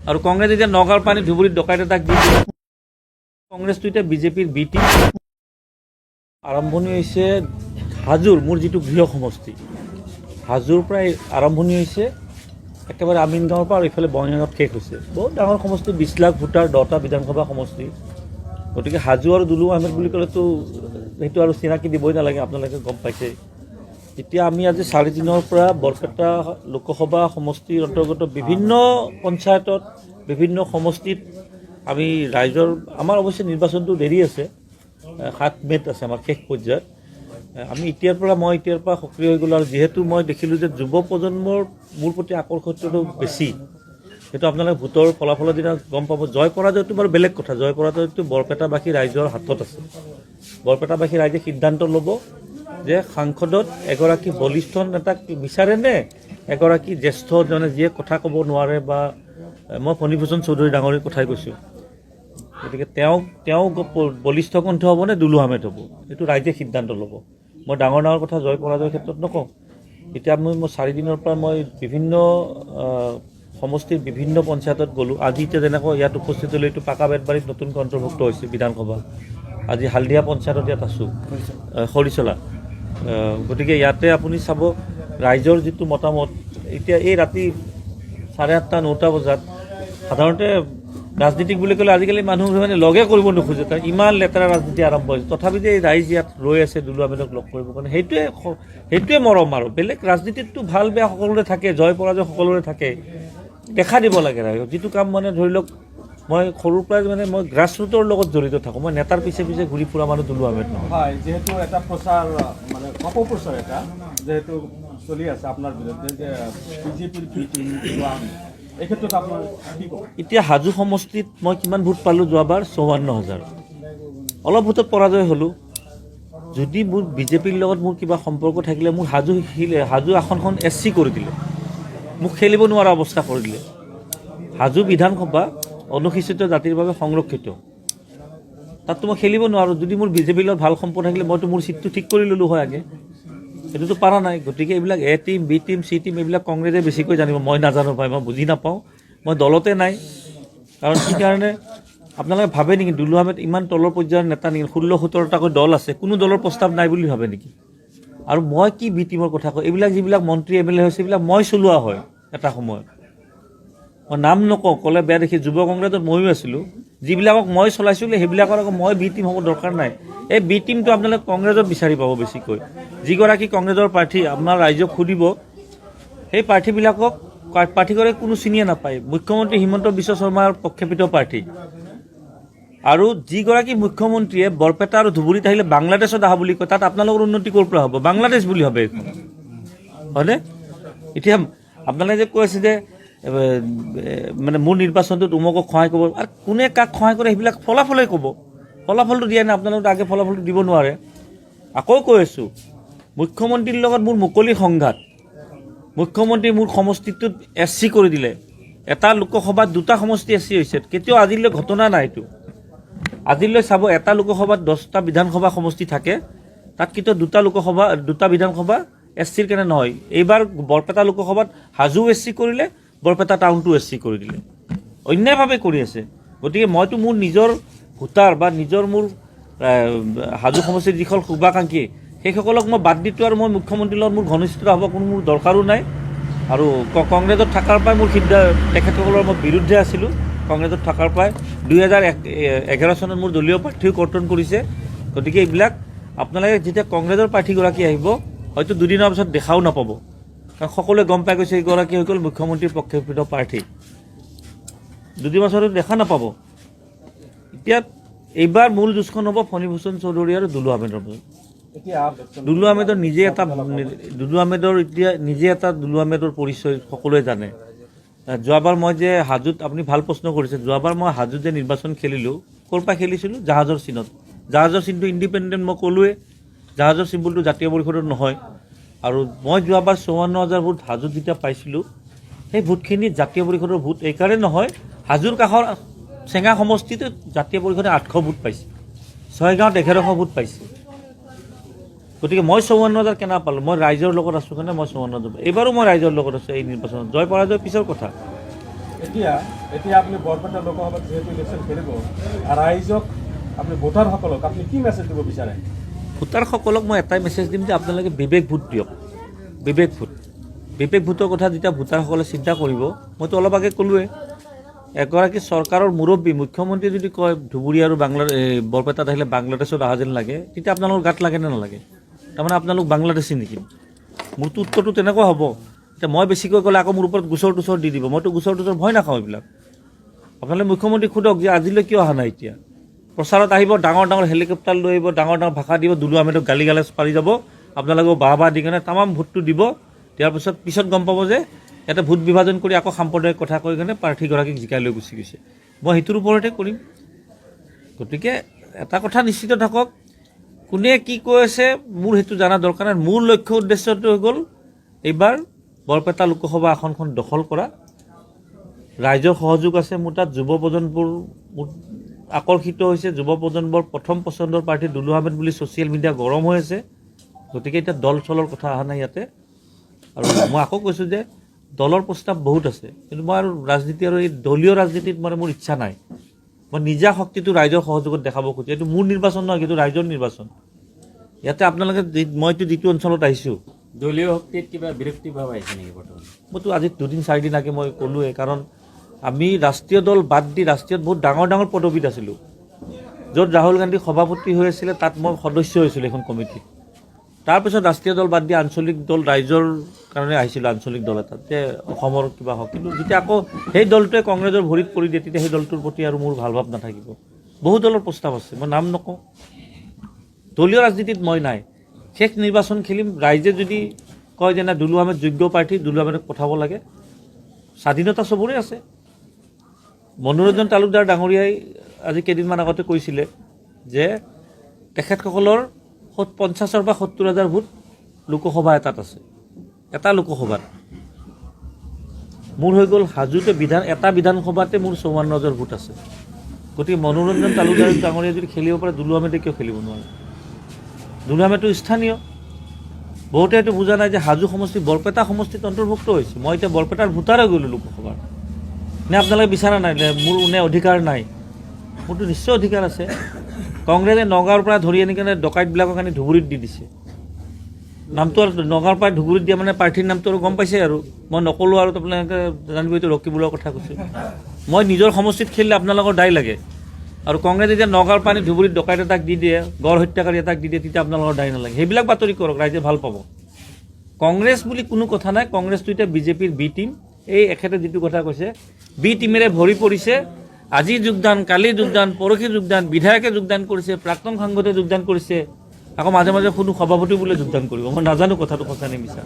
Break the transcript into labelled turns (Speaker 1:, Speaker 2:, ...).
Speaker 1: আৰু কংগ্ৰেছ এতিয়া নগাঁৱৰ পানী ধুবুৰীত ডকাইত এটাক দি দিয়ে। কংগ্ৰেছটো এতিয়া বিজেপিৰ বি টিম। আৰম্ভণি হৈছে হাজোৰ, মোৰ যিটো গৃহ সমষ্টি, হাজোৰ পৰাই আৰম্ভণি হৈছে, একেবাৰে আমিনগাঁৱৰ পৰা আৰু ইফালে বঙাইগাঁৱত শেষ হৈছে। বহুত ডাঙৰ সমষ্টি, 20 লাখ ভোটাৰ, 10টা বিধানসভা সমষ্টি। গতিকে হাজো আৰু দুলু আহমেদ বুলি ক'লেতো সেইটো আৰু চিনাকি দিবই নালাগে, আপোনালোকে গম পাইছে। এতিয়া আমি আজি 4 দিনৰ পৰা বৰপেটা লোকসভা সমষ্টিৰ অন্তৰ্গত বিভিন্ন পঞ্চায়তত, বিভিন্ন সমষ্টিত আমি ৰাইজৰ, আমাৰ অৱশ্যে নিৰ্বাচনটো দেৰি আছে, 7 মে'ত আছে আমাৰ শেষ পৰ্যায়ত। আমি এতিয়াৰ পৰা, মই এতিয়াৰ পৰা সক্ৰিয় হৈ গ'লোঁ। আৰু যিহেতু মই দেখিলোঁ যে যুৱ প্ৰজন্মৰ মোৰ প্ৰতি আকৰ্ষণটো বেছি, সেইটো আপোনালোকে ভোটৰ ফলাফলৰ দিনা গম পাব। জয় পৰাজয়টো বাৰু বেলেগ কথা। জয় পৰাজয়টো বৰপেটাবাসী ৰাইজৰ হাতত আছে। বৰপেটাবাসী ৰাইজে সিদ্ধান্ত ল'ব যে সাংসদত এগৰাকী বলিষ্ঠ নেতাক বিচাৰে নে এগৰাকী জ্যেষ্ঠজনে, যিয়ে কথা ক'ব নোৱাৰে, বা মই ফণীভূষণ চৌধুৰী ডাঙৰীৰ কথাই কৈছোঁ। গতিকে তেওঁ বলিষ্ঠ কণ্ঠ হ'ব নে দুলু আহমেদ হ'ব, এইটো ৰাইজে সিদ্ধান্ত ল'ব। মই ডাঙৰ ডাঙৰ কথা জয় পৰাজয়ৰ ক্ষেত্ৰত নকওঁ। এতিয়া মই 4 দিনৰ পৰা মই বিভিন্ন সমষ্টিৰ বিভিন্ন পঞ্চায়তত গ'লোঁ। আজি এতিয়া যেনেকৈ ইয়াত উপস্থিত হ'লোঁ, এইটো পাকা বেতবাৰীত নতুনকৈ অন্তৰ্ভুক্ত হৈছে বিধানসভা। আজি হালধীয়া পঞ্চায়তত ইয়াত আছোঁ, খৰিচলা। গতিকে ইয়াতে আপুনি চাব ৰাইজৰ যিটো মতামত। এতিয়া এই ৰাতি 8:30, 9টা বজাত, সাধাৰণতে ৰাজনীতিক বুলি ক'লে আজিকালি মানুহ মানে লগে কৰিব নোখোজে, কাৰণ ইমান লেতেৰা ৰাজনীতি আৰম্ভ হৈছে। তথাপি যে এই ৰাইজ ইয়াত ৰৈ আছে দুলু আহমেদক লগ কৰিবৰ কাৰণে, সেইটোৱে মৰম। আৰু বেলেগ ৰাজনীতিততো ভাল বেয়া সকলোৰে থাকে, জয় পৰাজয় সকলোৰে থাকে। দেখা দিব লাগে ৰাইজক। যিটো কাম মানে ধৰি লওক, মই সৰুৰ পৰাই মানে মই গ্ৰাছৰুটৰ লগত জড়িত থাকোঁ। মই নেতাৰ পিছে পিছে ঘূৰি ফুৰা মানুহ দুলু আহমেদ নহয়।
Speaker 2: হয়, যিহেতু এটা প্ৰচাৰ, মানে অপপ্ৰচাৰ এটা যিহেতু চলি আছে আপোনাৰ বিৰুদ্ধে যে বিজেপিৰ বি টিম, এই ক্ষেত্ৰত আপোনাৰ কি ক'ব?
Speaker 1: এতিয়া হাজো সমষ্টিত মই কিমান ভোট পালোঁ যোৱাবাৰ? 54 হাজাৰ। অলপ ভোটত পৰাজয় হ'লোঁ। যদি মোৰ বিজেপিৰ লগত মোৰ কিবা সম্পৰ্ক থাকিলে, মোৰ হাজো আসনখন এছ চি কৰি দিলে, মোক খেলিব নোৱাৰা অৱস্থা কৰি দিলে। হাজো বিধানসভা অনুসূচিত জাতিৰ বাবে সংৰক্ষিত, তাততো মই খেলিব নোৱাৰোঁ। যদি মোৰ বিজেপিৰ লগত ভাল সম্পৰ্ক থাকিলে, মইতো মোৰ ছিটটো ঠিক কৰি ল'লোঁ হয় আগে। সেইটোতো পাৰা নাই। গতিকে এইবিলাক এ team, B team, C team, এইবিলাক কংগ্ৰেছে বেছিকৈ জানিব। মই নাজানো ভাই, মই বুজি নাপাওঁ, মই দলতে নাই। কাৰণ কি কাৰণে আপোনালোকে ভাবে নেকি, দুলু আহমেদ ইমান তলৰ পৰ্যায়ৰ নেতা নেকি? 16 17টাকৈ দল আছে, কোনো দলৰ প্ৰস্তাৱ নাই বুলি ভাবে নেকি? আৰু মই কি বি টিমৰ কথা কওঁ? এইবিলাক যিবিলাক মন্ত্ৰী, এম এল এ হৈছে, এইবিলাক মই চলোৱা হয় এটা সময়ত। মই নাম নকওঁ, ক'লে বেয়া দেখি। যুৱ কংগ্ৰেছত ময়ো আছিলোঁ। যিবিলাকক মই চলাইছিলোঁ, সেইবিলাকৰ আকৌ মই বি টিম হ'ব দৰকাৰ নাই। এই বি টিমটো আপোনালোকে কংগ্ৰেছত বিচাৰি পাব বেছিকৈ। যিগৰাকী কংগ্ৰেছৰ প্ৰাৰ্থী, আপোনাৰ ৰাইজক সুধিব, সেই প্ৰাৰ্থীবিলাকক, প্ৰাৰ্থীগৰাকী কোনো চিনিয়ে নাপায়। মুখ্যমন্ত্ৰী হিমন্ত বিশ্ব শৰ্মাৰ প্ৰক্ষেপিত প্ৰাৰ্থী। আৰু যিগৰাকী মুখ্যমন্ত্ৰীয়ে বৰপেটা আৰু ধুবুৰীত আহিলে বাংলাদেশত আহা বুলি কয়, তাত আপোনালোকৰ উন্নতি ক'ৰ পৰা হ'ব? বাংলাদেশ বুলি ভাবে এইখন, হয়নে? এতিয়া আপোনালোকে যে কৈ আছে যে মানে মোৰ নিৰ্বাচনটোত অমুকক সহায় কৰিব, আৰু কোনে কাক সহায় কৰে, সেইবিলাক ফলাফলেই ক'ব। ফলাফলটো দিয়া নাই আপোনালোকে, আগে ফলাফলটো দিব নোৱাৰে। আকৌ কৈ আছোঁ, মুখ্যমন্ত্ৰীৰ লগত মোৰ মুকলি সংঘাত। মুখ্যমন্ত্ৰী মোৰ সমষ্টিটোত এছ চি কৰি দিলে। এটা লোকসভাত দুটা সমষ্টি এছ চি হৈছে, কেতিয়াও আজিলৈ ঘটনা নাই এইটো। আজিলৈ চাব, এটা লোকসভাত 10টা বিধানসভা সমষ্টি থাকে, তাত কিন্তু দুটা লোকসভা, দুটা বিধানসভা এছ চিৰ কাৰণে নহয়। এইবাৰ বৰপেটা লোকসভাত হাজো এছ চি কৰিলে, বৰপেটা টাউনটো এছ চি কৰি দিলে। অন্যায়ভাৱে কৰি আছে। গতিকে মইতো মোৰ নিজৰ ভোটাৰ বা নিজৰ মোৰ হাজো সমষ্টিৰ যিসকল শুভাকাংক্ষী, সেইসকলক মই বাদ দিতো আৰু মই মুখ্যমন্ত্ৰীৰ লগত মোৰ ঘনিষ্ঠতা হ'ব কোনো মোৰ দৰকাৰো নাই। আৰু কংগ্ৰেছত থকাৰ পৰাই মোৰ সিদ্ধান্ত, তেখেতসকলৰ মই বিৰুদ্ধে আছিলোঁ। কংগ্ৰেছত থকাৰ পৰাই 2011 চনত মোৰ দলীয় প্ৰাৰ্থীও কৰ্তন কৰিছে। গতিকে এইবিলাক আপোনালোকে যেতিয়া কংগ্ৰেছৰ প্ৰাৰ্থীগৰাকী আহিব, হয়তো দুদিনৰ পিছত দেখাও নাপাব, কাৰণ সকলোৱে গম পাই গৈছে এইগৰাকী হৈ গ'ল মুখ্যমন্ত্ৰীৰ প্ৰক্ষেপিত প্ৰাৰ্থী। দুদিন পাছত দেখা নাপাব। এতিয়া এইবাৰ মূল যুঁজখন হ'ব ফণীভূষণ চৌধুৰী আৰু দুলু আহমেদৰ মাজত।
Speaker 2: এতিয়া
Speaker 1: দুলু আহমেদৰ নিজে এটা, দুলু আহমেদৰ এতিয়া নিজে এটা, দুলু আহমেদৰ পৰিচয় সকলোৱে জানে। যোৱাবাৰ মই যে হাজোত, আপুনি ভাল প্ৰশ্ন কৰিছে, যোৱাবাৰ মই হাজোত যে নিৰ্বাচন খেলিলোঁ, ক'ৰ পৰা খেলিছিলোঁ? জাহাজৰ চিনত। জাহাজৰ চিনটো ইণ্ডিপেণ্ডেণ্ট, মই ক'লোৱে, জাহাজৰ চিম্বলটো জাতীয় পৰিষদৰ নহয়। আৰু মই যোৱাবাৰ 54 হাজাৰ ভোট হাজোত যেতিয়া পাইছিলোঁ, সেই ভোটখিনি জাতীয় পৰিষদৰ ভোট এইকাৰণে নহয়, হাজোৰ কাষৰ চেঙা সমষ্টিটোত জাতীয় পৰিষদে 800 ভোট পাইছে, ছয়গাঁৱত 1100 ভোট পাইছে। গতিকে মই 54 হাজাৰ কেনে পালোঁ? মই ৰাইজৰ লগত আছোঁ কাৰণে মই 54 হাজাৰ। এইবাৰো মই ৰাইজৰ লগত আছোঁ এই নিৰ্বাচনত। জয় পৰাজয় পিছৰ কথা।
Speaker 2: এতিয়া এতিয়া আপুনি বৰপেটা লোকসভাত যিহেতু ইলেকশ্যন খেলিব, ৰাইজক আপুনি, ভোটাৰসকলক আপুনি কি মেছেজ দিব বিচাৰে?
Speaker 1: ভোটাৰসকলক মই এটাই মেছেজ দিম যে আপোনালোকে বিবেক ভোট দিয়ক। বিবেক ভোট, বিবেক ভোটৰ কথা যেতিয়া ভোটাৰসকলে চিন্তা কৰিব, মইতো অলপ আগে ক'লোৱে, এগৰাকী চৰকাৰৰ মুৰব্বী মুখ্যমন্ত্ৰীয়ে যদি কয় ধুবুৰী আৰু বাংলা এই বৰপেটাত আহিলে বাংলাদেশত অহা যেন লাগে, তেতিয়া আপোনালোকৰ গাত লাগে নে নালাগে? তাৰমানে আপোনালোক বাংলাদেশী নেকি? মোৰতো উত্তৰটো তেনেকুৱা হ'ব। এতিয়া মই বেছিকৈ ক'লে আকৌ মোৰ ওপৰত গোচৰ টোচৰ দি দিব। মইতো গোচৰ টোচৰ ভয় নাখাওঁ এইবিলাক। আপোনালোকে মুখ্যমন্ত্ৰীক সোধক যে আজিলৈ কিয় অহা নাই। এতিয়া প্ৰচাৰত আহিব, ডাঙৰ ডাঙৰ হেলিকপ্টাৰ লৈ আহিব, ডাঙৰ ডাঙৰ ভাষা দিব, দুলু আহমেদক গালি গালাজ পাৰি যাব, আপোনালোকেও বাহ বাহ দি কেনে তামাম ভোটটো দিব। দিয়াৰ পিছত পিছত গম পাব যে ইয়াতে ভোট বিভাজন কৰি আকৌ সাম্প্ৰদায়িক কথা কৈ কেনে প্ৰাৰ্থীগৰাকীক জিকাই লৈ গুচি গৈছে। মই সেইটোৰ ওপৰতে কৰিম। গতিকে এটা কথা নিশ্চিত থাকক, কোনে কি কৈ আছে মোৰ সেইটো জনা দৰকাৰ নাই। মোৰ লক্ষ্য উদ্দেশ্যটো হৈ গ'ল এইবাৰ বৰপেটা লোকসভা আসনখন দখল কৰা। ৰাইজৰ সহযোগ আছে মোৰ তাত। যুৱ প্ৰজন্মৰ মোৰ আকৰ্ষিত হৈছে। যুৱ প্ৰজন্মৰ প্ৰথম পচন্দৰ প্ৰাৰ্থী দুলু আহমেদ বুলি ছ'চিয়েল মিডিয়া গৰম হৈ আছে। গতিকে এতিয়া দল চলৰ কথা অহা নাই ইয়াতে। আৰু মই আকৌ কৈছোঁ যে দলৰ প্ৰস্তাৱ বহুত আছে, কিন্তু মই আৰু ৰাজনীতি আৰু এই দলীয় ৰাজনীতিত মানে মোৰ ইচ্ছা নাই। মই নিজা শক্তিটো ৰাইজৰ সহযোগত দেখাব খোজোঁ। এইটো মোৰ নিৰ্বাচন নহয়, কিন্তু ৰাইজৰ নিৰ্বাচন। ইয়াতে আপোনালোকে মইতো যিটো অঞ্চলত আহিছোঁ,
Speaker 3: দলীয় শক্তিত কিবা বিৰক্তি ভাৱ আহিছে নেকি বৰ্তমান?
Speaker 1: মইতো আজি দুদিন চাৰিদিন আগে মই ক'লোৱে, কাৰণ আমি ৰাষ্ট্ৰীয় দল বাদ দি ৰাষ্ট্ৰীয়ত বহুত ডাঙৰ ডাঙৰ পদবীত আছিলোঁ। য'ত ৰাহুল গান্ধী সভাপতি হৈ আছিলে, তাত মই সদস্য হৈছিলোঁ এখন কমিটিত। তাৰপিছত ৰাষ্ট্ৰীয় দল বাদ দি আঞ্চলিক দল, ৰাইজৰ কাৰণে আহিছিলোঁ আঞ্চলিক দল এটাত যে অসমৰ কিবা হওক। কিন্তু যেতিয়া আকৌ সেই দলটোৱে কংগ্ৰেছৰ ভৰিত পৰি দিয়ে, তেতিয়া সেই দলটোৰ প্ৰতি আৰু মোৰ ভাল ভাৱ নাথাকিব। বহু দলৰ প্ৰস্তাৱ আছে, মই নাম নকওঁ। দলীয় ৰাজনীতিত মই নাই। শেষ নিৰ্বাচন খেলিম। ৰাইজে যদি কয় যে নাই, দুলু আহমেদ যোগ্য প্ৰাৰ্থী, দুলু আহমেদক পঠাব লাগে, স্বাধীনতা চবৰে আছে। মনোৰঞ্জন তালুকদাৰ ডাঙৰীয়াই আজি কেইদিনমান আগতে কৈছিলে যে তেখেতসকলৰ 50ৰ পৰা 70 হাজাৰ ভোট লোকসভা এটাত আছে, এটা লোকসভাত। মোৰ হৈ গ'ল হাজোতে এটা বিধানসভাতে মোৰ 54 হাজাৰ ভোট আছে। গতিকে মনোৰঞ্জন তালুকদাৰ ডাঙৰীয়াই যদি খেলিব পাৰে, দুলু আহমেদে কিয় খেলিব নোৱাৰে? দুলু আহমেদটো স্থানীয়। বহুতে এইটো বুজা নাই যে হাজো সমষ্টি বৰপেটা সমষ্টিত অন্তৰ্ভুক্ত হৈছে। মই এতিয়া বৰপেটাৰ ভোটাৰ হৈ গ'লোঁ লোকসভাৰ। নে আপোনালোকে বিচৰা নাই নে মোৰ নে অধিকাৰ নাই? মোৰতো নিশ্চয় অধিকাৰ আছে। কংগ্ৰেছে নগাঁৱৰ পৰা ধৰি আনি কেনে ডকাইতবিলাকক আনি ধুবুৰীত দি দিছে। নামটো আৰু নগাঁৱৰ পৰা ধুবুৰীত দিয়া মানে প্ৰাৰ্থীৰ নামটো আৰু গম পাইছে আৰু মই নক'লোঁ আৰু আপোনালোকে জানিব, এইটো ৰকিবুলৰ কথা কৈছোঁ। মই নিজৰ সমষ্টিত খেলিলে আপোনালোকৰ দায় লাগে আৰু কংগ্ৰেছে যেতিয়া নগাঁৱৰ পৰা আনি ধুবুৰীত ডকাইত এটাক দি দিয়ে, গড় হত্যাকাৰী এটাক দি দিয়ে, তেতিয়া আপোনালোকৰ দায় নালাগে। সেইবিলাক বাতৰি কৰক, ৰাইজে ভাল পাব। কংগ্ৰেছ বুলি কোনো কথা নাই। কংগ্ৰেছটো এতিয়া বিজেপিৰ বি টিম। এই এখেতে যিটো কথা কৈছে, বি টিমেৰে ভৰি পৰিছে। আজি যোগদান, কালি যোগদান, পৰহি যোগদান, বিধায়কে যোগদান কৰিছে, প্ৰাক্তন সাংসদে যোগদান কৰিছে। আকৌ মাজে মাজে শুনো সভাপতি বোলে যোগদান কৰিব। মই নাজানো কথাটো সঁচা নে মিছা।